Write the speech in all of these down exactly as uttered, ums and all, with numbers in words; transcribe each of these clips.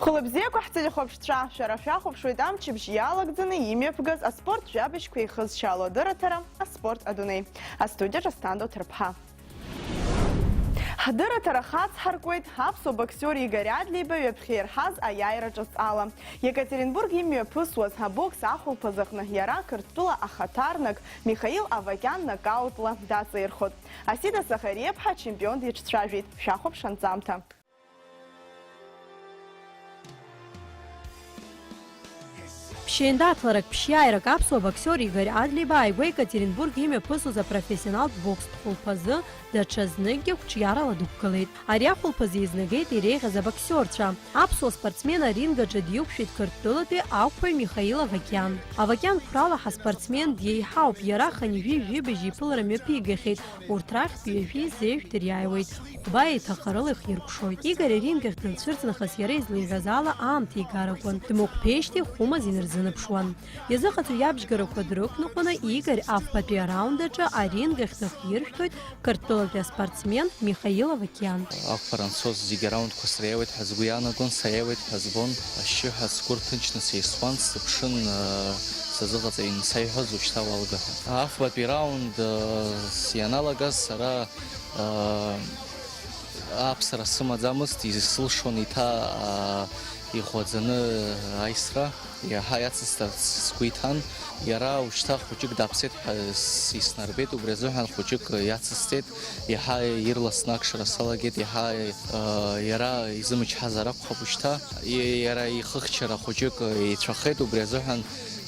Хәылбзиақәа ҳтелехәаԥшцәа, шәара шәахәаԥшуеит амчыбжь иалагӡаны имҩаԥгаз аспорт жәабжьқәа еихызшьаало адырраҭара, Аспорт адунеи. Астудиаҿы Асҭанда Ҭарԥҳа. Ҳдырраҭара хацҳаркуеит аԥсуа боксиор Игорь Адлеиба ҩаԥхьа ирҳаз аиааира ҿыц ала. Екатеринбург имҩаԥысуаз абокс ахәылԥаз аҟны иара Қырҭтәыла ахаҭарнак Михаил Авакиан нокаутла даҵаирхәоит. Асида Сахариаԥҳа ачемпион диҿцәажәеит. Шәахәаԥш анҵамҭа. Ԥшьеиндаҭларак, ԥшьиааирак аԥсуа боксиор Игорь Адлеиба ааигәа Екатеринбург имҩаԥысуаз апрофессионалтә бокстә хәылԥазы даҽазныкгьы қәҿиарала дықәгылеит. Ари ахәылԥазы изнагеит иреиӷьыз абоксиорцәа. Аԥсуа спортсмен аринг аҿы диқәшәеит Қырҭтәылатәи ақәԥаҩ Михаил Авакиан. Авакиан қәрала ҳаспортсмен диеиҳауп, иара хынҩажәи жәибжь иԥылара мҩаԥигахьеит, урҭ рахьтә ҩажәи зежә дыриааиуеит. Хәба еиҭаҟарыла ихиркәшоит. Игорь аринг ахь данцәырҵ нахыс иара излеиҳәаз ала аамҭа игар акәын. Дмықәԥеижьҭеи хәымаз инарзынаԥшуан. Иазыҟаҵаҩ иабжьгарақәа дрықәныҟәаны Игорь афбатәи араунд аҿы аринг ахь дыхиршәҭоит Қырҭтәылатәи аспортсмен Михаил Авакиан. Ақәԥара анцоз зегьы араундқәа сара иауеит ҳәа сгәы иаанагон, сара иауеит ҳәа збон. Ашьшьыҳәа сгәы рҭынчны сеисуан, сыԥшын, сазыҟаҵаҩын, саиҳәоз ушьҭа уалга ҳәа. Афбатәи раунд ианалагаз сара Ааԥсара сымаӡамызт, исылшон еиҭа, аа, иӷәӷәаӡаны аисра, иаҳа иацысҵарц сгәы иҭан. Иара ушьҭа хәыҷык даԥсеит ҳәа с-, иснарбеит, убри азыҳәан хәыҷык иацысҵеит, иаҳа ирласны акшара салагеит, иаҳа, аа, иара изымчҳазар акәхап ушьҭа. И-, иара ихыхьчара хәыҷык еицәахеит, убри азыҳәан,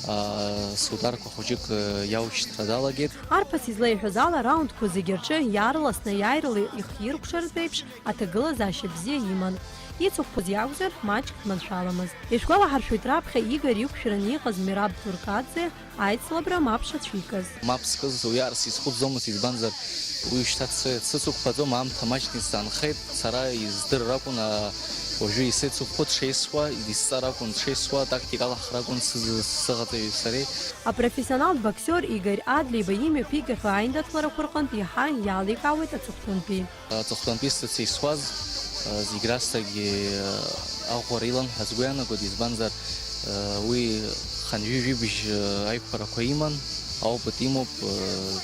аа, сударқәа хәыҷык иаушьҭра далагеит. Арԥыс излеиҳәаз ала, араундқәа зегьы рҿы иаарласны аиааирала ихиркәшартә еиԥш аҭагылазаашьа бзиа иман. Ицықәԥоз иакәзар, маҷк дманшәаламызт. Ишәгәалаҳаршәоит, раԥхьа Игор иқәшәараны иҟаз Мераб Туркаӡе аицлабра мап шацәикыз. Мап скыз уи аарс изхәыцӡомызт, избанзар, уи шьҭа дсы-, дсыцықәԥаӡом, аамҭа маҷны исзаанхеит, сара издырыр акәын, а, уажәы исыцықәԥо дшеисуа, исҵар акәын дшеисуа, тактикала ахра акәын сзы-, сзыҟаҵаҩи сареи. Апрофессионалтә боксиор Игор Адлеиба имҩаԥигахьоу аиндаҭларақәа рҟынтә иаҳа иаликаауеит аҵыхәтәантәи. Аҵыхәтәантәи сыцеисуаз, зегь раасҭагьы аӷәӷәара илан ҳәа сгәы иаанагоит, избанзар, уи хынҩажәи жәибжь аиқәԥарақәа иман, аопыт имоуп,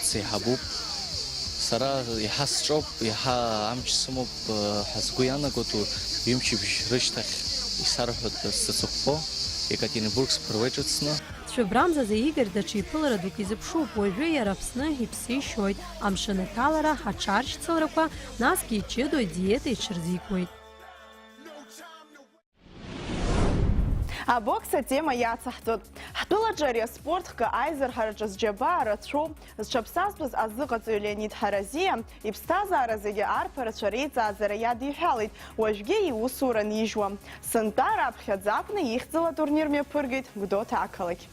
дсеиҳабуп. Сара иаҳа сҿоуп, иаҳа амч сымоуп ҳәа сгәы иаанагоит, ҩымчыбжь рышьҭахь исарҳәоит сзацәыхәпо, Екатеринбург сԥыруеит ҿыцны. Цәыббрамзазы Игор даҽа иԥылара дук изыԥшуп, уажәы иара Аԥсны иԥсы ишьоит, амшын аҭалара, аҽаршьцылрақәа, насгьы иҷыдоу идиета иҽырзикуеит. Абокс атема иацаҳҵоит. Ҳтәылаҿы ари аспорт хкы аизырҳараҿы зџьабаа рацәоу, зҽаԥсазтәыз азыҟаҵаҩ Леонид Ҳаразиа иԥсҭазаара зегьы арԥарацәа реиҵааӡара иадиҳәалеит, уажәгьы иусура нижьуам. Сынтәа раԥхьаӡа акәны ихьӡала атурнир мҩаԥыргеит Гәдоуҭа ақалақь.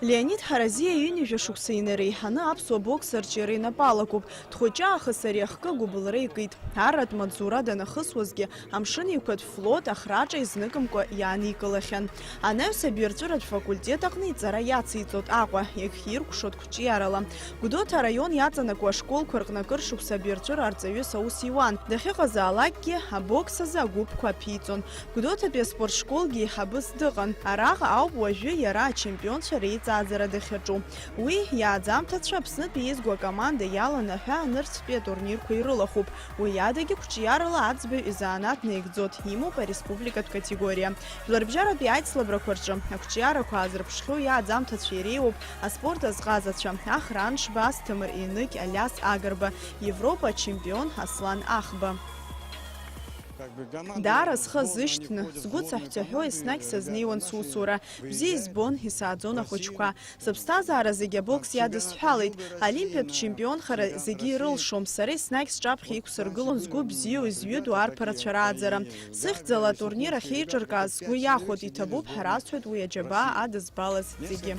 Леонид Ҳаразиа ҩынҩажәа шықәса инареиҳаны аԥсуа бокс арҿиара инапы алакуп. Дхәыҷы аахыс ари ахкы агәыбылра икит. Арратә маҵзура данахысуазгьы, амшын еиқәатә флот ахраҿа изныкымкәа иааникылахьан. Анаҩс абаҩрҵәыратә факультет аҟны иҵара иациҵоит Аҟәа, иагьиркәшоит қәҿиарала. Гәдоуҭа араион иаҵанакуа ашколқәа рҟны акыр шықәса абаҩрҵәыра арҵаҩыс аус иуан. Дахьыҟазаалакгьы абокс азы агәыԥқәа аԥиҵон. Гәдоуҭатәи аспорт школгьы еиҳабыс дыҟан. Араҟа ауп уажәы иара ачемпионцәа реиҵааӡара дахьаҿу. Уи иааӡамҭацәа Аԥснытәи еизгоу акоманда иаланаҳәа нырцәтәи атурнирқәа ирылахәуп. Уи адагьы қәҿиарала аӡбаҩ изанааҭ наигӡоит, имоуп ареспубликатә категориа. Жәларбжьаратәи аицлабрақәа рҿы ақәҿиарақәа аазырԥшхьоу иааӡамҭацәа иреиуоуп аспорт азҟазацәа, Ахра Аншба, Асҭамыр Еныгь, Алиас Агрба, Европа ачемпион Аслан Ахба. Даара схы азышьҭны, сгәы цаҳәцаҳәо еснагь сазнеиуан сусура. Бзиа избон, исааӡон ахәыҷқәа. Сыԥсҭазаара зегьы абокс иадысҳәалеит. Олимпиатә чемпионхара зегьы ирылшом. Сара еснагь сҿаԥхьа иқәсыргылон сгәы бзиоу, изҩыду арԥарацәа рааӡара. Сыхьӡала атурнир ахьеиҿыркааз сгәы иахәоит, иҭабуп ҳәа расҳәоит уи аџьабаа адызбалаз зегьы.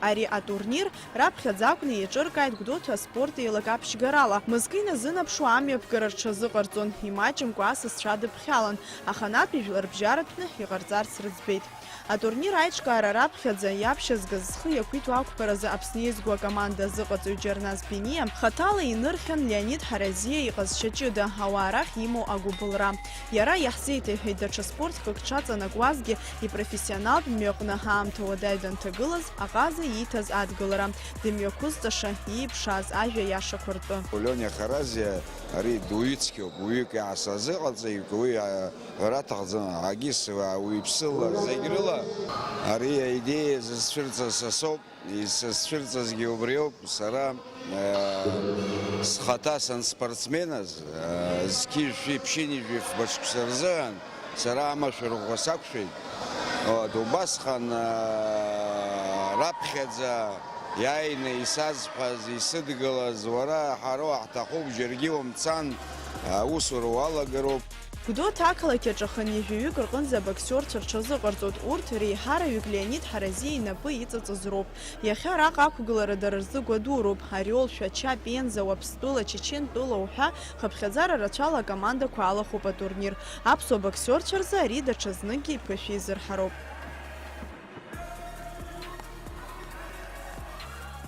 Ари атурнир раԥхьаӡа акәны еиҿыркааит Гәдоуҭа аспорт еилак аԥшьгарала. Мызкы иназынаԥшуа амҩаԥгара рҽазыҟарҵон, имаҷымкәа асасцәа адыԥхьалан, аханатә жәларбжьаратәны иҟарҵарц рыӡбеит. Атурнир аиҿкаара раԥхьаӡа иаԥшьызгаз зхы иақәиҭу ақәԥаразы Аԥсны иазго акоманда азыҟаҵаҩ Џьарназ Бениа хаҭала инырхьан Леонид Ҳаразиа иҟазшьа ҷыда, ауаа рахь имоу агәыбылра. Иара иаҳзеиҭеиҳәеит, даҽа спорт хкык дшаҵанакуазгьы, ипрофессионалтә мҩаҟны аамҭа уадаҩ данҭагылаз, аҟаза ииҭаз адгылара, дымҩақәызҵаша, ииԥшааз ажәа иашақәа ртәы. Леониа Ҳаразиа ари дуаҩы цқьоуп, уаҩык иаасазыҟаҵаҩык, уи, а, ҳәара аҭахӡам, Агис, а, уаҩԥсыла, зегь рыла ари аидеиа зызцәырҵыз са соуп, исызцәырҵызгьы убриоуп, сара, а, схаҭа санспортсменаз, а, зқьи жәшәи ԥшьынҩажәи фба шықәса рзыҳәан сара амашәыр ӷәӷәа сақәшәеит. Вот, убасҟан, а, раԥхьаӡа иааины исазҳәаз, исыдгылаз, уара ҳара уаҳҭахуп, џьаргьы умцан, аусура уалагароуп. Гәдоуҭа ақалақь аҿы хынҩажәаҩык рҟынӡа абоксиорцәа рҽазыҟарҵоит. Урҭ реиҳараҩык Леонид Ҳаразиа инапы иҵаҵаз роуп. Иахьа араҟа ақәгылара дара рзы гәадуроуп. Ориол, Шәача, Пенза, Уаԥстәыла, Чечентәыла уҳәа хыԥхьаӡара рацәала акомандақәа алахәуп атурнир. Аԥсуа боксиорцәа рзы ари даҽазныкгьы иԥышәа изырҳароуп.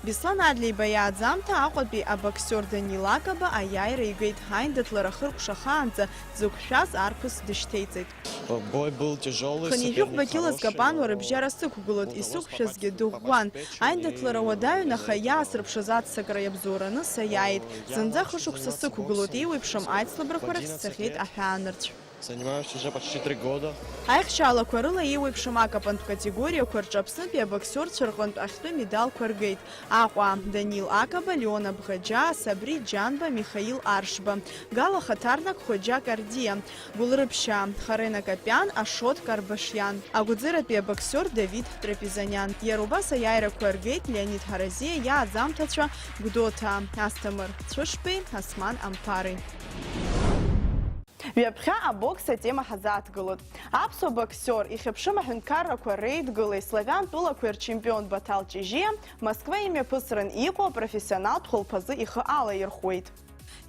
Беслан Адлеиба иааӡамҭа Аҟәатәи абоксиор Данил Акаба аиааира игеит, аиндаҭлара ахыркәшахаанӡа дзықәшәаз арԥыс дышьҭеиҵеит. Бой был тяжёлый. Хынҩажәи хәба кьыла зкапануа рыбжьара сықәгылоит, исықәшәазгьы дыӷәӷәан. Аиндаҭлара уадаҩын, аха иаасырԥшыз аццакра иабзоураны саиааит. Зынӡа хышықәса сықәгылоит, еиуеиԥшым аицлабрақәа рахь сцахьеит аҳәаанырцә. Занимаюсь уже почти три года. Аихшьаалақәа рыла еиуеиԥшым акапантә категориақәа рҿы Аԥснытәи абоксиорцәа рҟынтә ахьтәы медалқәа ргеит Аҟәа Данил Акаба, Леон Абӷаџьаа, Сабри Џьанба, Михаил Аршба, Гала хаҭарнак Хоџьа Кардиа, Гәылрыԥшьаа Харена Капиан, Ашот Карбашиан. Агәыӡыратәи абоксиор Давид Трапезаниан. Иара убас аиааирақәа ргеит Леонид Ҳаразиа иааӡамҭацәа Гәдоуҭа Асҭамыр Цәышбеи Осман Амԥари. Ҩаԥхьа абокс атема ҳазааҭгылоит. Аԥсуа боксиор, ихьыԥшым аҳәынҭқаррақәа реидгылеи славиан тәылақәеи рчемпион Баҭал Ҷыжьиа Москва имҩаԥысран иҟоу апрофессионалтә хәылԥазы ихы алаирхәуеит.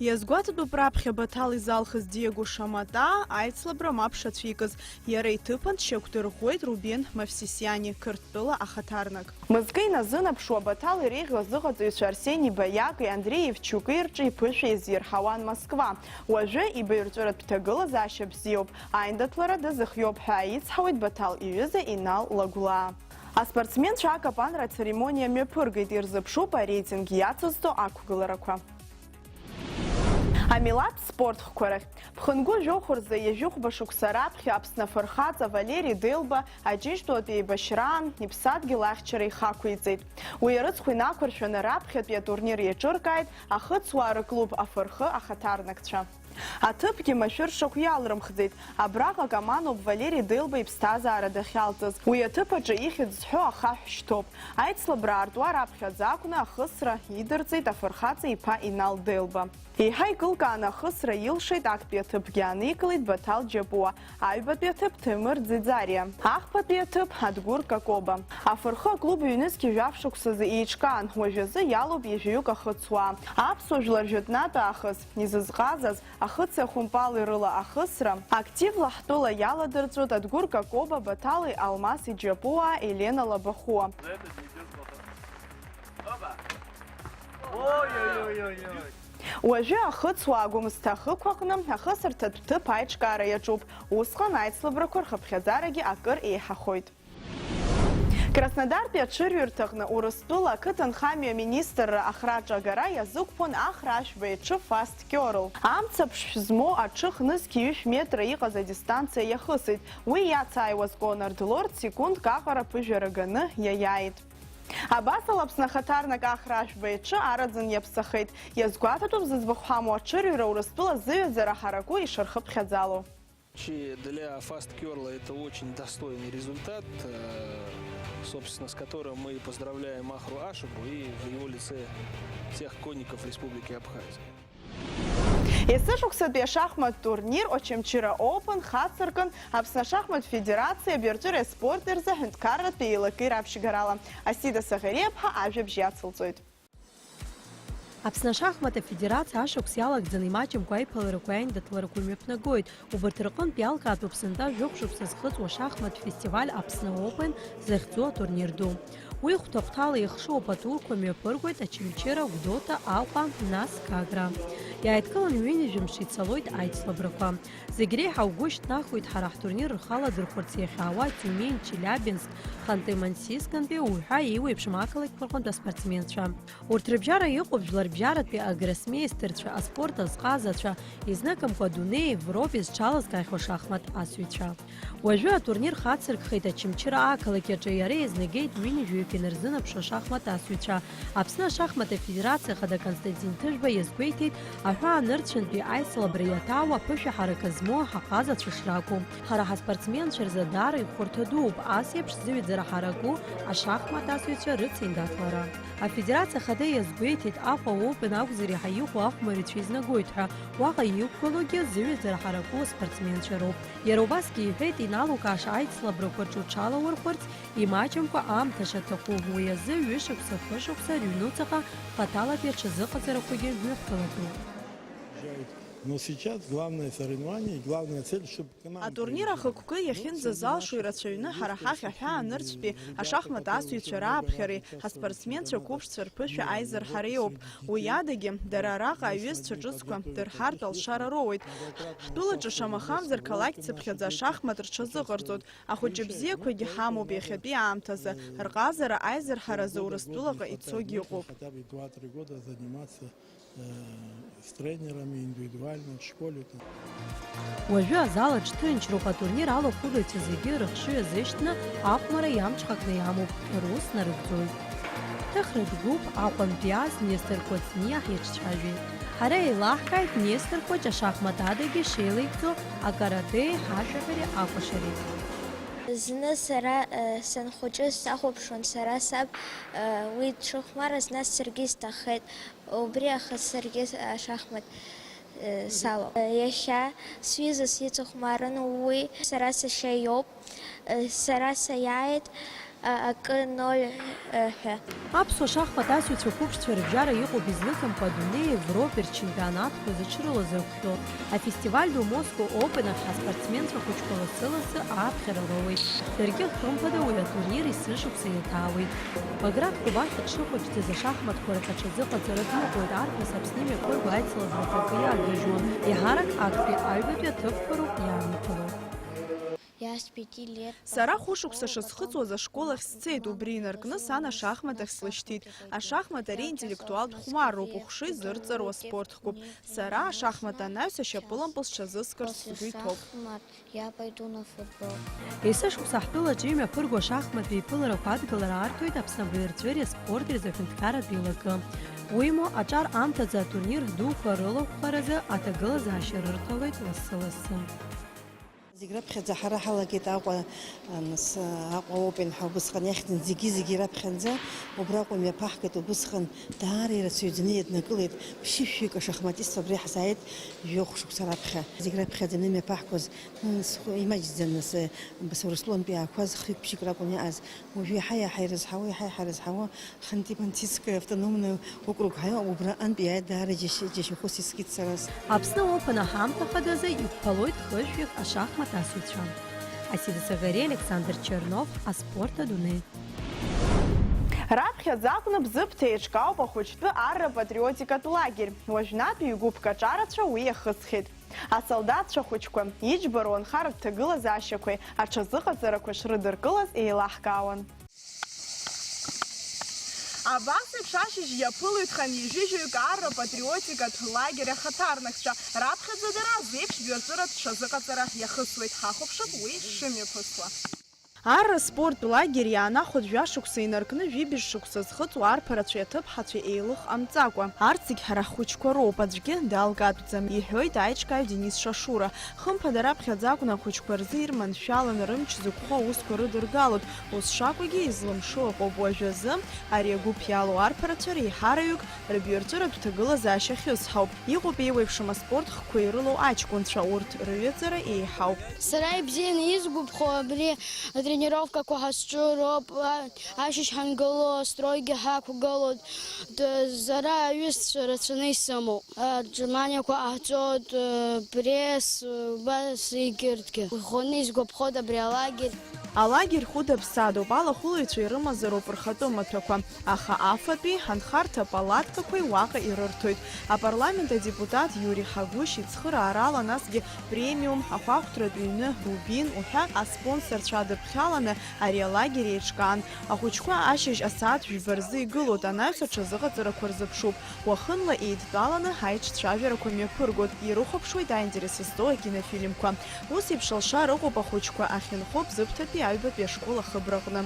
Иазгәаҭатәуп раԥхьа Баҭал изалхыз Диего Шаматаа аицлабра мап шацәикыз, иара иҭыԥан дшьақәдырӷәӷәеит Рубен Мавсисиани, Қырҭтәыла ахаҭарнак. Мызкы иназынаԥшуа, Баҭал иреиӷьу азыҟаҵаҩцәа Арсени Баиаки Андреи Евчуки рҿы иԥышәа еизирҳауан Москва. Уажәы ибаҩрҵәыратә ҭагылазаашьа бзиоуп, аиндаҭлара дазыхиоуп ҳәа аицҳауеит Баҭал иҩыза Инал Лагәлаа. Аспортсменцәа акапанра ацеремониа мҩаԥыргеит, ирзыԥшуп ареитинг иацызҵо ақәгыларақәа. Амилаҭтә спорт хкқәа рахь. Ԥхынгәы жәохә рзы ҩажәихәба шықәса раԥхьа Аԥсны афырхаҵа Валери Делба Аџьынџьтәылатәи еибашьраан иԥсадгьыл ахьчара ихақәиҵеит. Уи арыцхә инақәыршәаны раԥхьатәи атурнир еиҿыркааит ахыцуаа рыклуб афырхы ахаҭарнакцәа. Аҭыԥгьы машәыршақә иалрымхӡеит. Абраҟа акоманоуп Валери Делба иԥсҭазаара дахьалҵыз. Уи аҭыԥ аҿы ихьӡ зҳәо ахаҳә шьҭоуп. Аицлабра аартуа раԥхьаӡа акәны ахысра идырҵеит афырхаҵа иԥа Инал Делба. Еиҳа икылкааны ахысра илшеит актәи аҭыԥгьы, аникылеит Баҭал Џьапуа, аҩбатәи аҭыԥ Ҭемыр Ӡиӡариа, ахԥатәи аҭыԥ Адгәыр Какоба. Афырхы аклуб ҩнызқьи жәаф шықәсазы еиҿкаан, уажәазы иалоуп ҩажәаҩык ахыцуаа. Аԥсуа жәлар жәытәнатә аахыс изызҟазаз, ахыци ахәымпали рыла ахысра, активла ҳтәыла иаладырҵәоит Адгәыр Какоба, Баҭали Алмаси Џьапуаа, Елена Лабахәуа. Уажәы ахыцуаа Гәымсҭа ахықәаҟны ахысырҭатә ҭыԥ аиҿкаара иаҿуп, усҟан аицлабрақәа рхыԥхьаӡарагьы акыр еиҳахоит. Краснодартәи аҽырҩырҭаҟны Урыстәыла ақыҭанхамҩа аминистрра ахраҿы агара иазықәԥон Ахра Ашәба иҽы Fast Curl. Амца ԥшшә змоу аҽы хнызқь ҩышә метра иҟаз адистанциа иахысит. Уи иацааиуаз Конрад Лорд секундк аҟара ԥыжәара ганы иаиааит. Абасала Аԥсны ахаҭарнак Ахра Ашәба иҽы араӡын иаԥсахеит. Иазгәаҭатәуп зыӡбахә ҳамоу аҽырҩра Урыстәыла зыҩаӡара ҳараку ишырхыԥхьаӡало. Чи для Fast Curl это очень достойный результат, э, собственно, с которым мы и поздравляем Ахру Ашебу и в его лице всех конников Республики Абхазия. Есышықәсатәи ашахмат турнир Очамчыра Open хацыркын Аԥсны ашахмат федерациа абирҵәыреи аспорти рзы аҳәынҭқарратә еилакеи раԥшьгарала. Асида Саӷериаԥҳа ажәабжь иацылҵоит. Аԥсны ашахмат афедерациа ашықәс иалагӡаны имаҷымкәа аиԥыларақәеи аиндаҭларақәеи мҩаԥнагоит. Убарҭ рҟынтә иалкаатәуп сынтәа жәохә шықәса зхыҵуа ашахматә фестиваль Аԥсны Open захьӡу атурнир ду. Уи хәҭа-хәҭала ихшоуп, атурқәа мҩаԥыргоит Очамчыра, Гәдоуҭа, Аҟәа, нас Гагра. Иааидкыланы ҩынҩажәа мшы ицалоит аицлабрақәа. Зегь реиҳа угәы шьҭнахуеит ҳара ҳтурнир рхы аладырхәырц иахьаауа Тиумень, Челиабинск, Ханты-Мансийскантәи уҳәа еиуеиԥшым ақалақьқәа рҟынтә аспортсменцәа. Урҭ рыбжьара иҟоуп жәларбжьаратәи агроссмеистерцәа, аспорт азҟазацәа, изныкымкәа адунеи, Европеи зҽалазкаахьоу ашахмат асыҩцәа. Уажәы атурнир хацыркхеит Очамчыра ақалақь аҿы, иара иазнагеит ҩынҩажәаҩык инарзынаԥшуа ашахмат асыҩцәа. Аԥсны ашахмат афедерациа ахада Константин Ҭыжәба иазгәеиҭеит, аҳәаанырцәынтәи аицлабра иаҭаау аԥышәа ҳаракы змоу ҳаҟазацәа шракәу. Ҳара ҳаспортсменцәа рзы даара ихәарҭа дууп ас еиԥш зыҩаӡара ҳараку ашахмат асыҩцәа рыциндаҭлара. Афедерациа ахада иазгәеиҭеит, Аҟәа Open акәзар иаҳа иӷәӷәоу ахәмарыҩцәа изнагоит ҳәа, уаҟа иқәгылоугьы зыҩаӡара ҳараку аспортсменцәа роуп. Иара убасгьы иҳәеит, иналукааша аицлабрақәа рҿы уҽалаурхәырц, имаҷымкәа аамҭа шаҭаху, уи азы ҩышықәса, хышықәса рыҩнуҵаҟа хаҭалатәи аҽазыҟаҵарақәагьы мҩаԥылатәуп. Но сейчас главное соревнование и главная цель, чтобы команда... Атурнир ахықәкы иахьынӡазалшо ирацәаҩны ҳара ҳахь аҳәаанырцәтәи ашахмат асыҩцәа рааԥхьареи ҳаспортсменцәа қәыԥшцәа рԥышәа аизырҳареи ауп. Уи адагьы, дара араҟа аҩызцәа ҿыцқәа дырҳартә алшара роуеит. Ҳтәылаҿы шамахамзар қалақь цыԥхьаӡа ашахмат рҽазыҟарҵоит. Ахәыҷы бзиақәагьы ҳамоуп иахьатәи аамҭазы. Рҟазара аизырҳаразы Урыстәылаҟа ицогьы ыҟоуп. С тренерами индивидуально, в школе там. Уажәы азал аҿы ҭынчроуп, атурнир алахәыдацәа зегьы рыхшыҩ азышьҭны, ахәмара иамҽхакны иамоуп, рус нарыгӡоит. Ҭыхратә гәыԥ Аҟәантәи ас Нестор Кәаҵниа ҳиҿцәажәеит. Ҳара еилаҳкааит Нестор Кәаҷ ашахмат адагьы шеилеигӡо акаратеи ҳашәаҳәареи акәашареи. Зны сара, э, санхәыҷыз сахәаԥшуан, сара саб, э, уи дшыхәмарыз, нас саргьы сҭаххеит. Убри аха саргьы ашахмат, э, салоуп. Иахьа сҩыза сицыхәмарын, уи сара сашьа иоуп. Э, сара саиааит, а, акы ноль, э, ҳәа. Аԥсуа шахмат асыҩцәа қәыԥшцәа рыбжьара иҟоуп изныкымкәа адунеи Европеи рчемпионатқәа зыҽрылазырхәхьоу. Афестиваль ду Moscow Open ахь ҳаспортсменцәа хәыҷқәа лассы-лассы ааԥхьара роуеит. Даргьы, хымԥада, уи атурнир есышықәса иаҭаауеит. Баграт Кубахь дшыхәыҷӡаз ашахматқәа рахь аҽазыҟаҵара дныҟәоит, арԥыс Аԥсны имҩаԥырго аицлабрақәа акы иагьежьуан, еиҳарак актәи аҩбатәи аҭыԥқәа роуп иааникыло. Сара хәышықәса шысхыҵуаз ашкол ахь сцеит, убри инаркны сан ашахмат ахь слышьҭит. Ашахмат ари интеллектуалтә хәмарроуп, ухшыҩ зырҵаруа спорт хкуп. Сара ашахмат анаҩс ашьапылампыл сҽазыскырц сгәы иҭоуп. Я пойду на футбол. Есышықәса ҳтәылаҿы имҩаԥырго ашахматәи еиԥыларақәа адгылара арҭоит Аԥсны абаҩрҵәыреи аспорти рзы аҳәынҭқарратә еилакы. Уимоу, аҿар аамҭазы атурнир дуқәа рылахәхаразы аҭагылазаашьа рырҭалоит лассы-лассы. Зегь раԥхьаӡа ҳара ҳалагеит Аҟәа, а, нас, а, Аҟәа Open ҳәа убысҟан иахьӡын, зегьы-зегьы раԥхьанӡа убраҟа имҩаԥаҳгеит, убысҟан даара ирацәаҩӡаны иаднакылеит, ԥшьышәҩык ашахматистцәа абра иаҳзааит, жәохә шықәса раԥхьа. Зегь раԥхьаӡаны имҩаԥаҳгоз, м, схәы имаҷӡан, нас, э, Урыстәылантәи иаақәаз хҩык-ԥшьҩык ракәын иааз. Уажәы иаҳа-иаҳа ирызҳауа, иаҳа-иаҳа ирызҳауа Ханты-Мансийская автономная округ ҳәа убра антәи иааит даара џьашьа-, џьашьахәыс искит сара. Аԥсны Open аҳамҭа хадазы иқәԥалоит хышәҩык ашахмат асыҩцәа. Асида Сагариа, Александр Чернов, аспорт адунеи. Раԥхьаӡа акәны Бзыԥҭа еиҿкаауп ахәыҷтәы арра патриотикатә лагерь. Уажәнатәи ҩ-гәыԥк аҿарацәа уи иахысхьеит. Асолдаҭцәа хәыҷқәа иџьбароу анхаратә ҭагылазаашьақәеи аҽазыҟаҵарақәеи шрыдыркылаз еилаҳкаауан. Абас еиԥш ашьыжь иаԥылоит хынҩажәижәаҩык арра патриотикатә лагер ахаҭарнакцәа, раԥхьаӡа дара азеиԥш жәларҵәыратә ҽазыҟаҵара иахысуеит, ҳахәаԥшып уи шымҩаԥысуа. Арра спорттә лагер иаанахәатә жәашықәса инаркны жәибжь шықәса зхыҵуа арԥарацәеи аҭыԥҳацәеи еилых ҟамҵакәа, арҭ зегь ҳара ҳхәыҷқәа роуп, аӡәгьы далкаатәӡам, иҳәоит аиҿкааҩ Денис Шашура. Хымԥада, раԥхьаӡа акәны ахәыҷқәа рзы ирманшәаланы рымч зықәхо аусқәа рыдыргалоит. Ус шакәугьы излымшо ыҟоуп. Уажәазы ари агәыԥ иалоу арԥарацәа реиҳараҩык рыбаҩрҵәыратә ҭагылазаашьа ахьысҳауп. Иҟоуп еиуеиԥшым аспорт хкқәа ирылоу аҷкәынцәа, урҭ рыҩаӡара еиҳауп. Сара ибзианы исгәаԥхо абри Тренировкақәа ҳазҿу роуп, а-, ашьыжь ҳангылоу астройгьы ҳақәгылоуп. Д-, сара аҩызцәа рацәаны исымоуп. Аџьарманиақәа ҟаҳҵоит, э, пресс, э, убас егьырҭгьы. Ӷәӷәаны исгәаԥхоит абри алагерь. Алагерь хәыда-ԥсадоуп, алахәылаҩцәа ирымазароуп рхатәы маҭәақәа, аха афатәи ҳанхарҭа палаткақәеи уаҟа ирырҭоит. Апарламент адепутат Иури Ҳагәышь ицхыраарала, насгьы премиум, ахәаахәҭратә ҩны Рубин уҳәа аспонсорцәа адыԥхьаланы ари алагер еиҿкаан. Ахәыҷқәа ашьыжь асааҭ жәба рзы игылоуп, анаҩс аҽазыҟаҵарақәа рзыԥшуп. Уахынла еидтәаланы аиҿцәажәарақәа мҩаԥыргоит, ирыхәаԥшуеит аинтерес зҵоу акинофильмқәа. Ус еиԥш алшара ыҟоуп ахәыҷқәа ахьынхо Бзыԥҭатәи аҩбатәи ашкол ахыбраҟны.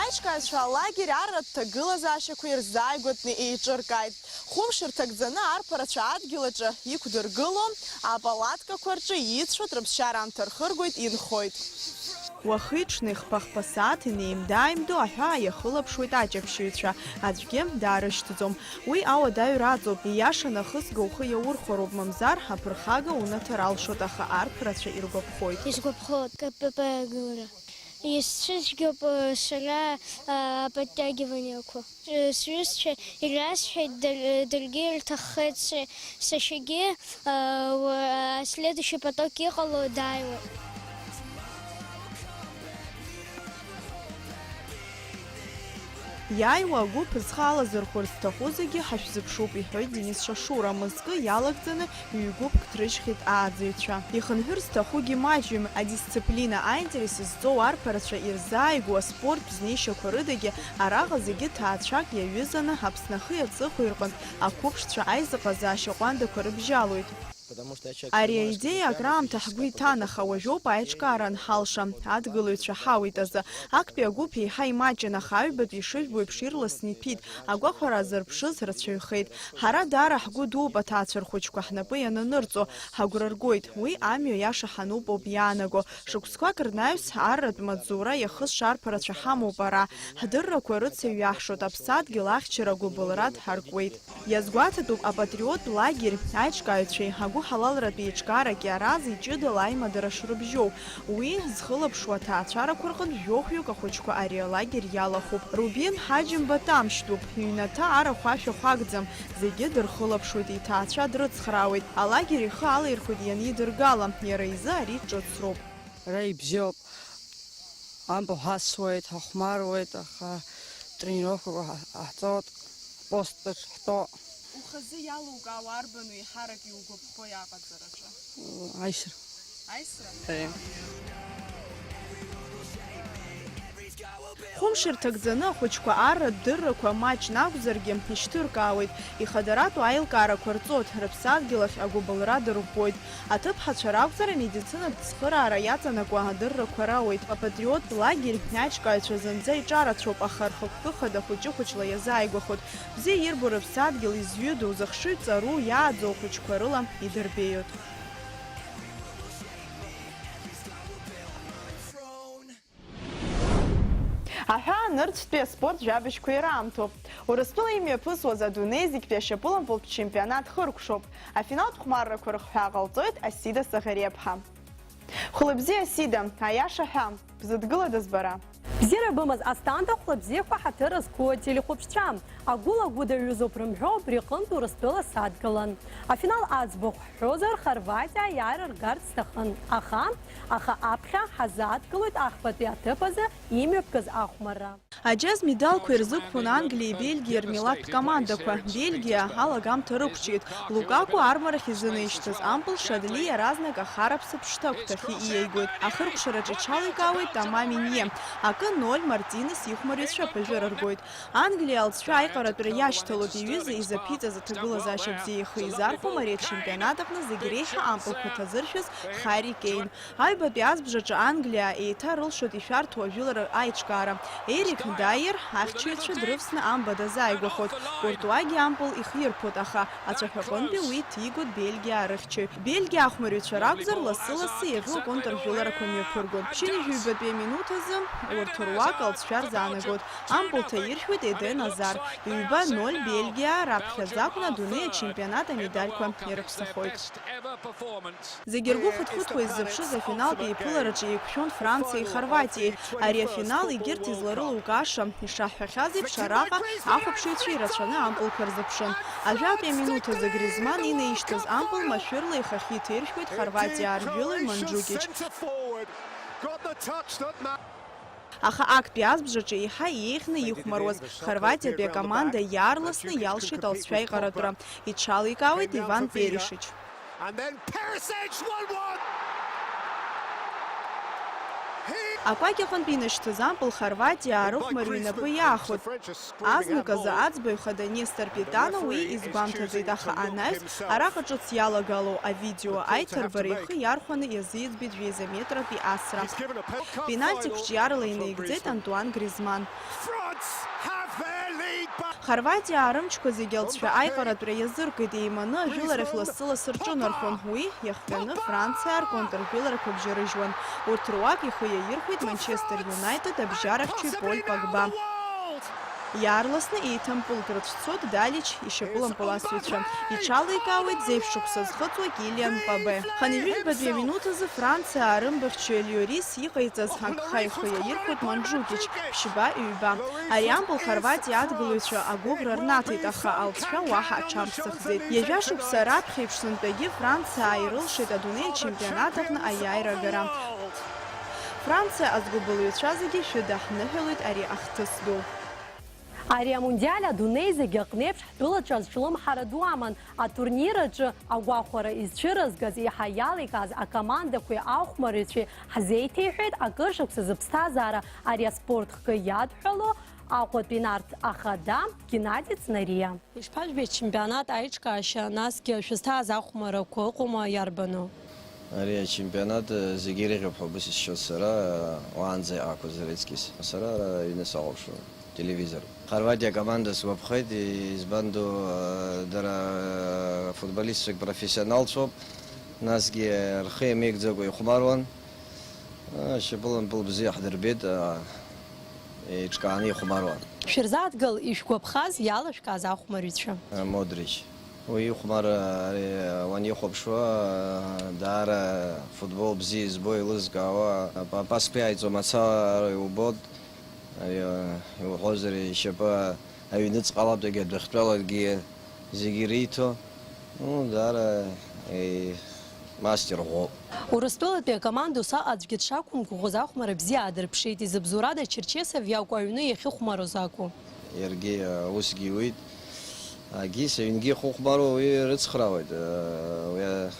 Аиҿкааҩцәа алагер арратә ҭагылазаашьақәа ирзааигәатәны еиҿыркааит. Хәымш рҭагӡаны арԥарацәа адгьыл аҿы иқәдыргыло апалаткақәа рҿы ицәоит, рыԥсшьара аамҭа рхыргоит, инхоит. Уахи-ҽни хԥа-хԥа сааҭ инеимда-ааимдо аҳәаа иахылаԥшуеит аҷаԥшьаҩцәа, аӡәгьы даарышьҭӡом. Уи ауадаҩра аҵоуп, ииашаны ахысга ухы иаурхәароуп, мамзар аԥырхага унаҭар алшоит, аха арԥарацәа иргәаԥхоит. Исгәаԥхоит К П П агылара. Исцәыцәгьоуп, э, сара, э, аподтягиваниақәа. Э, сҩызцәа ирасҳәеит, дыр-, э, даргьы ирҭаххеит, са-, сашьагьы, э, уа-, следующий поток иҟало дааиуеит. Иааиуа агәыԥ зхы алазырхәырц зҭаху зегьы ҳашәзыԥшуп, иҳәоит Денис Шашура, мызкы иалагӡаны ҩ-гәыԥк дрыжьхьеит ааӡаҩцәа. Ихынҳәыр зҭахугьы маҷҩым, адисциплина, аинтерес зҵоу арԥарацәа ирзааигәоу аспорттә знеишьақәа рыдагьы араҟа зегьы ҭаацәак иаҩызаны Аԥсны ахи аҵыхәеи рҟынтә ақәыԥшцәа аизыҟазаашьа ҟәандақәа рыбжьалоит. Ари аидеиа акраамҭа ҳгәы иҭан, аха уажәоуп аиҿкаара анҳалша, адгылаҩцәа ҳауит азы. Актәи агәыԥ еиҳа имаҷын, аха аҩбатәи ишыжәбо еиԥш ирласны иҭәит, агәахәара азырԥшыз рацәаҩхеит. Ҳара даара ҳгәы дууп аҭаацәа рхәыҷқәа ҳнапы иананырҵо, ҳагәра ргоит, уи амҩа иаша ҳануп ауп иаанаго. Шықәсқәак рнаҩс арратә маҵзура иахысша арԥарацәа ҳамоуп ара. Ҳдыррақәа рыцеҩ иаҳшоит, аԥсадгьыл ахьчара агәыбылра дҳаркуеит. Иазгәаҭатәуп апатриоттә лагерь аиҿкааҩцәеи агәыҳалалратә еиҿкаарак иарази ҷыдала аимадара шрыбжьоу. Уи зхылаԥшуа аҭаацәарақәа рҟынтә жәохәҩык ахәыҷқәа ари алагер иалахәуп. Рубин Ҳаџьымба тамшьтәуп, иҩнаҭа арахә ашәахә акәӡам, зегьы дырхылаԥшуеит, иҭаацәа дрыцхраауеит. Алагер ихы алаирхәеит ианидыргала, иара изы ари ҿыцроуп. Ара ибзиоуп, ампыл ҳасуеит, ҳахәмаруеит, аха тренировкақәа ҳа-, ҳаҳҵоит, ҳпостаҿ ҳтәо. Ухазы иалукаауа арбану еиҳарак иугәаԥхо иаҟаҵараҿы? Аисра. Аисра? Е. Хәымш ирҭагӡаны ахәыҷқәа арратә дыррақәа маҷны акәзаргьы ишьҭыркаауеит, ихадаратәу аилкаарақәа рҵоит, рыԥсадгьыл ахь агәыбылра дырӷәӷәоит. Аҭыԥҳацәа ракәзар, амедицинатә цхыраара иаҵанакуа адыррақәа роуеит. Апатриоттә лагерь аиҿкааҩцәа зынӡа иҿарацәоуп, аха рхықәкы хада хәыҷы-хәыҷла иазааигәахоит. Бзиа ирбо рыԥсадгьыл изҩыдоу, зыхшыҩ ҵару, иааӡоу ахәыҷқәа рыла идырбеиоит. Аҳәаа нырцәтәи аспорт жәабжьқәа ираамҭоуп. Урыстәыла имҩаԥысуаз адунеи зегьтәи ашьапылампылтә чемпионат хыркәшоуп. Афиналтә хәмаррақәа рыхҳәаа ҟалҵоит Асида Саӷариаԥҳа. Хәлыбзиа, Асида, аиаша ҳәа, бзыдгылада збара? Бзиара бымаз, Асҭанда, хәлыбзиақәа ҳаҭыр зқәу ателехәаԥшцәа. Агәыла-гәыда ҩызоуп рымҳәо, убри аҟынтә Урыстәыла садгылан. Афинал аӡбахә ҳҳәозар, Хорватиа аиааира ргарц сҭахын. Аха, аха аԥхьа ҳазааҭгылоит ахԥатәи аҭыԥ азы имҩаԥгаз ахәмарра. Аџьаз медалқәа ирзықәԥон Англиеи Бельгиеи рмилаҭтә командақәа. Бельгиа алагамҭа рықәҿиеит. Лукаку армарахь изынеишьҭыз ампыл Шадли иаразнак ахараԥсатә шҭагәҭахьы иеигоит. Ахыркәшараҿы иҽаликаауеит Тома Минье. Акы ноль Мартинес ихәмарҩцәа аԥыжәара ргоит. Англиа алҵшәа аиҟаратәра иашьҭалоит, иҩыза изаԥиҵаз аҭагылазаашьа бзиа ихы изархәо Мариа ачемпионат аҟны зегь реиҳа ампылқәа ҭазыршәыз Харри Кейн. Аҩбатәи азбжаҿы Англиа еиҭа рылшоит ишәарҭоу ажәылара аиҿкаара. Ерик Дайер ахьчаҩцәа дрывсны амба дазааигәахоит. Куртуагьы ампыл ихирԥоит, аха ацәаҳәаҟынтәи уи ҭигоит Бельгиа арыхьчаҩ. Бельгиа ахәмарҩцәа ракәзар, лассы-лассы иаӷьу аконтржәыларақәа мҩаԥыргоит. Ԥшьынҩажәаҩбатәи аминуҭ азы урҭ Урҭ руак алҵшәа рзаанагоит. Ампыл ҭаиршәуеит Еден Азар. Ҩба ноль Бельгиа раԥхьаӡа акәны адунеи ачемпионат амедальқәа ирыԥсахоит. Зегьы ргәы хыҭхыҭуа иззыԥшыз афиналтә еиԥылараҿы еиқәшәон Франциеи Хорватиеи. Ари афинал егьырҭ изларылукааша, ишаҳҳәахьаз еиԥш, араҟа ахәаԥшыҩцәа ирацәаны ампылқәа рзыԥшын. Ажәатәи аминуҭ азы Гризман инаишьҭыз ампыл машәырла ихахьы иҭаиршәуеит Хорватиа ааржәылаҩ Манџукич. Аха актәи азбжаҿы еиҳа иеиӷьны ихәмаруаз Хорватиатәи акоманда иаарласны иалшеит алҵшәа иҟаратәра. Иҽаликаауеит Иван Перишич. Акәакь аҟынтә инашьҭыз ампыл Хорватиа аарыхәмарҩ инапы иаахәеит. Азныказы аӡбаҩ хада Нестор Питано уи изгәамҭаӡеит, аха анаҩс араҟа ҿыц иалагало авидео аиҭарбара ихы иархәаны иазиӡбеит жәеиза метратәи асра. Пенальти қәҿиарала инаигӡеит Антуан Гризман. Хорватиа аарымчқәа зегьы алҵшәа аиҟаратәра иазыркит, еиманы ажәыларахь лассы-лассы рҿынархон, уи иахҟьаны Франциа рконтржәыларақәа бжьарыжьуан. Урҭ руак ихы иаирхәеит Манчестер Юнайтед абжьарахьчаҩ Поль Погба. Иаарласны еиҭампылк рыцәцоит Далич ишьапылампыласҩцәа. Иҽаликаауеит зеижә шықәса зхыҵуа Килиан Мбаппе. Хынҩажәижәбатәи аминуҭ азы Франциа аарымбыхьчаҩ Лиорис иҟаиҵаз агха ихы иаирхәеит Манџукич, ԥшьба-ҩба. Ари ампыл Хорватиа адгылаҩцәа агәыӷра рнаҭеит, аха алҵшәа уаҳа аҽамԥсахӡеит. Ҩажәа шықәса раԥхьа еиԥш сынтәагьы Франциа ааирылшеит адунеи ачемпионат аҟны аиааира агара. Франциа азгәыбылҩцәа зегьы шәыдаҳныҳәалоит ари ахҭыс ду. Ари амундиаль адунеи зегьы аҟнеиԥш ҳтәылаҿы азҿлымҳара ду аман. Атурнир аҿы агәахәара изцәырызгаз, еиҳа иаликааз акомандақәеи ахәмарыҩцәеи ҳзеиҭеиҳәеит акыр шықәса зыԥсҭазаара ари аспорт хкы иадҳәало Аҟәатәи Нарҭ ахада Геннади Цнариа. Ишԥажәбеи ачемпионат аиҿкаашьа, насгьы шәызҭааз ахәмаррақәа ыҟоума, иарбану? Ари ачемпионат, э, зегьы ирыӷьуп ҳәа убас исшьоит сара, э, уаанӡа иҟақәаз рыҵкьыс. Сара, э, аҩны сахәаԥшуан, телевизор. Хорватиа акоманда сгәаԥхеит, избан ду, э, дара, э, футболистцәак профессионалцәоуп, насгьы рхы иамеигӡакәа ихәмаруан. Э, шьапылампыл бзиа ҳдырбеит, э, еиҿкааны ихәмаруан. Шәырзааҭгыл ишәгәаԥхаз, иалашәкааз ахәмарҩцәа. Модрич. Уи ихәмар, ари, уанихәаԥшуа, даара футбол бзиа избо, еилызкаауа, апас ԥиааиҵо мацара иубоит. Ари, иуҳәозар, ишьапы аҩныҵҟалатәигьы адәыхьтәалагьы зегьы ириҭо. Ну, даара, е, мастер ӷәӷәоуп. Урыстәылатәи акоманда ус аҟаӡәгьы дшақәымгәыӷуаз ахәмарра бзиа аадырԥшит, изыбзоурада Черчесов иакәу аҩны иахьыхәмару закәу? Иаргьы, э, усгьы иуит. Агьыс аҩнгьы ихыхәмаруа уи рыцхраауеит, э, уи,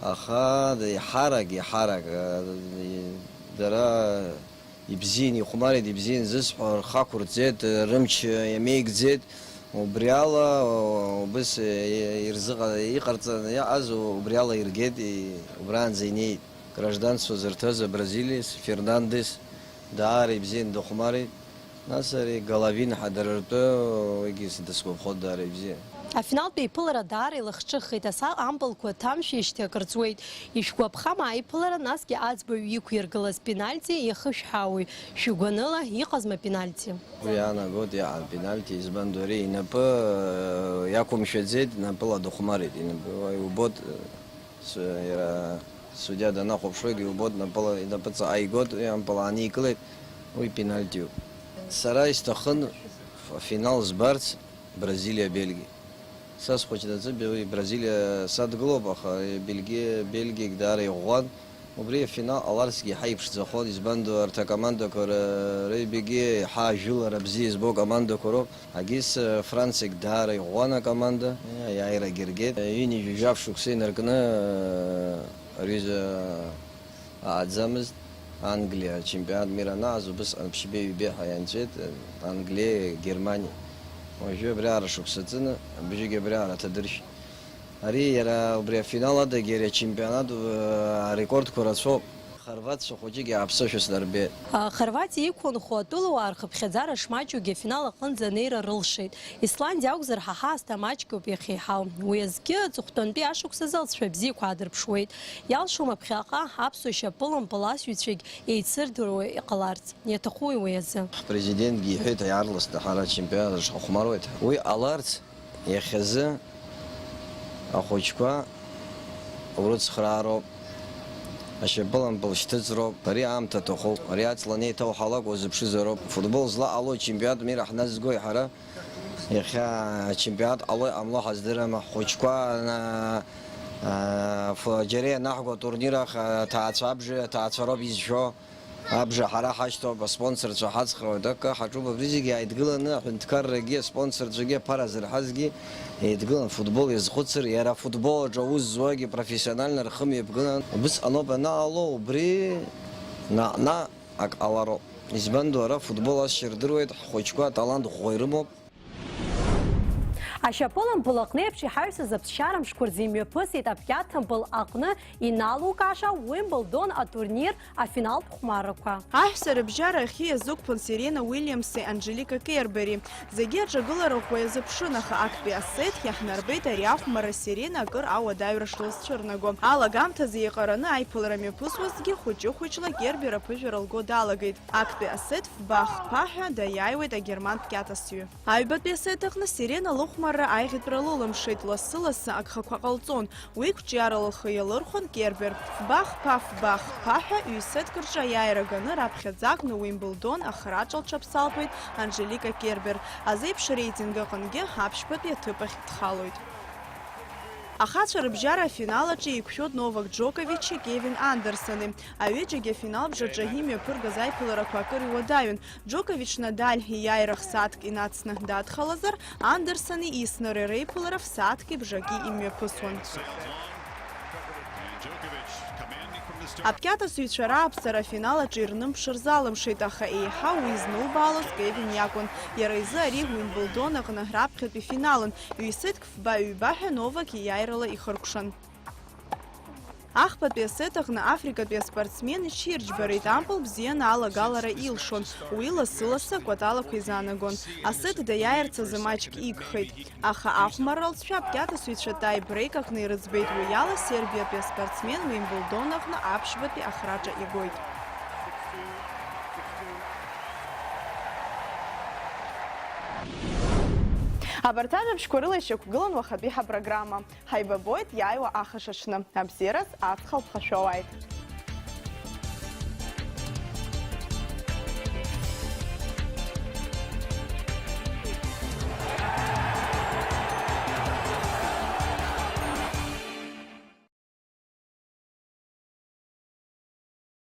аха еиҳарак, еиҳарак, э, дара ибзиан ихәмарит, ибзиан зысҳәо рхы ақәырҵеит, рымч иамеигӡеит. Убри ала, убыс ирзыҟа-, иҟарҵаны иҟаз убри ала иргеит, и-, убраанӡа инеит. Гражданство зырҭаз абразилиец Фернандес даара ибзиан дыхәмарит. Нас ари Головин ҳа дара ртәы, уигьы дысгәаԥхоит даара ибзиан. Афиналтә еиԥылара даара илахҿыххеит, аса ампылқәа ҭамшәеижьҭеи акыр ҵуеит. Ишәгәаԥхама аиԥылара, насгьы аӡбаҩ иқәиргылаз пенальти иахышәҳаауеи? Шәгәаныла, иҟазма пенальти? Уи иаанагоит иаҳа пенальти, избан ду ари инапы, э, иақәымшәаӡеит, напыла дыхәмарит, инапы, уа иубоит, э, с-, иара судиа данахәаԥшуагьы иубоит, напыла, инапы ҵаҟа игоит, уи ампыл ааникылеит, уи пенальтиуп. Сара исҭахын ф-, финал збарц, Бразилиа, Бельгиа. Са схәыҷнаҵы Бе-, Бразилиа садгылоуп, аха Бельгиа, Бельгиагь даара иӷәӷәан. Убри афинал ҟаларцгьы иаҳа иԥшӡахон, избан ду, арҭ акомандақәа р-, рыҩбагьы иаҳа ажәылара бзиа избо акомандақәа роуп. Агьыс, э, Франциагь даара иӷәӷәан акоманда, э, аиааирагьы ргеит. Ҩынҩажәи жәаф шықәса инаркны, э, рҩыза ааӡамызт. Англиа ачемпионат мира анааз убысҟан ԥшьбеи ҩбеи ҳәа ианҵәеит, Англиеи Германиеи. Уажәы абриаҟара шықәса ҵаны, абжьыгь абриаҟара ҭадыршәит. Ари иара убри афинал адагьы ари ачемпионат, э, арекордқәа рацәоуп. Хорватцәа хәыҷык иааԥсашәа снарбеит. Хорватиа иқәынхо атәылауаа рхыԥхьаӡара шмаҷугьы афинал аҟынӡа анеира рылшеит. Исландиа акәзар, ҳа ҳаасҭа маҷгьоуп иахьеиҳау. Уи азгьы аҵыхәтәантәи ашықәсазы алҵшәа бзиақәа аадырԥшуеит. Иалшома ԥхьаҟа аԥсуа шьапылампыл асҩцәагь еицырдыруа иҟаларц? Иаҭахуи уи азы? Ҳпрезидентгьы иҳәеит, иаарласны ҳара ачемпионат аҿы ҳахәмаруеит. Уи ҟаларц, иахьазы ахәыҷқәа урыцхраароуп, ашьапылампыл шьҭыҵроуп. Ари аамҭа аҭахуп, ари аҵла анеиҭауҳалак уазыԥшызароуп. Футбол злаҟало ачемпионат мира ҳназгои ҳара? Иахьа ачемпионат ҟало иҟамло ҳаздырам. Ҳхәыҷқәа, а, а, ф-, џьара ианаҳго атурнир ахь аҭаацәа абжеи аҭаацәа роуп изшәо. Абжа ҳара ҳашьҭоуп, аспонсорцәа ҳацхраауеит, акы ҳаҿуп, абри зегьы ааидгыланы аҳәынҭқаррагьы аспонсорцәагьы аԥара зырҳазгьы еидгылан, футбол иазхәыцыр, иара афутбол аҿы аус зуагьы профессионально рхы мҩаԥгылан. Убысҟаноуп ианаало, убри наҟ-наҟ ак ҟалароуп. Избанду, ара футбол асшьа рдыруеит, ҳхәыҷқәа аталант ӷәӷәа ирымоуп. Ашьапылампыл аҟны еиԥш иҳаҩсыз аԥсшьара мшқәа рзы имҩаԥысит аԥкьаҭампыл аҟны иналукааша Уимблдон атурнир афиналтә хәмаррақәа. Аҳәса рыбжьара ахьы иазықәԥон Серена Уильямси Анжелика Кербери. Зегьы аҿагылара ӷәӷәа иазыԥшын, аха актәи асет иаҳнарбеит ари ахәмарра Серена акыр ауадаҩра шлызцәырнаго. Алагамҭазы еиҟараны аиԥылара мҩаԥысуазҭгьы хәыҷы-хәыҷла Кербер аԥыжәара лго далагеит. Актәи асет фба-хԥа ҳәа даиааиуеит агерман пкьаҭасҩы. Аҩбатәи асет аҟны Серена лыхәмарра аиӷьтәра лылымшеит, лассы-лассы агхақәа ҟалҵон, уи қәҿиарала лхы иалырхәон Кербер. Фба-хԥа, фба-хԥа ҳәа ҩ-сеҭк рҿы аиааира ганы раԥхьаӡа акәны Уимблдон ахраҿа лҽаԥсалԥеит Анжелика Кербер, азеиԥш реитинг аҟынгьы аԥшьбатәи аҭыԥ ахь дхалоит. Ахацәа рыбжьара афинал аҿы еиқәшәоит Новак Џоковичи Кевин Андерсони. Аҩыџьагьы афинал бжаҿы имҩаԥыргаз аиԥыларақәа акыр иуадаҩын. Џокович Надаль ииааира х-сааҭк инацны дадхалазар, Андерсони Иснери реиԥылара ф-сааҭки бжаки имҩаԥысуан. Апкьаҭасыҩцәа рааԥсара афинал аҿы ирнымԥшыр залымшеит, аха еиҳа уи знулбаалоз Кевин иакәын. Иара изы ари Уимблдон аҟны раԥхьатәи финалын, ҩ-сеҭк фба-ҩба ҳәа Новак ииааирала ихыркәшан. Ахԥатәи асет аҟны африкатәи аспортсмен иҽирџьбарит, ампыл бзианы алагалара илшон, уи лассы-лассы акәаталақәа изаанагон. Асет даиааирц азы маҷк игхеит, аха ахәмарра лҵшәа апкьаҭасыҩцәа таи-брейк аҟны ирыӡбеит, уи ала Сербиатәи аспортсмен Уимблдон аҟны аԥшьбатәи ахраҿа игоит. Абарҭ ажәабжьқәа рыла ишьақәгылан уахатәи ҳапрограмма. Ҳаибабоит иааиуа ахашаҽны. Абзиараз аҵх алԥха шәоуааит!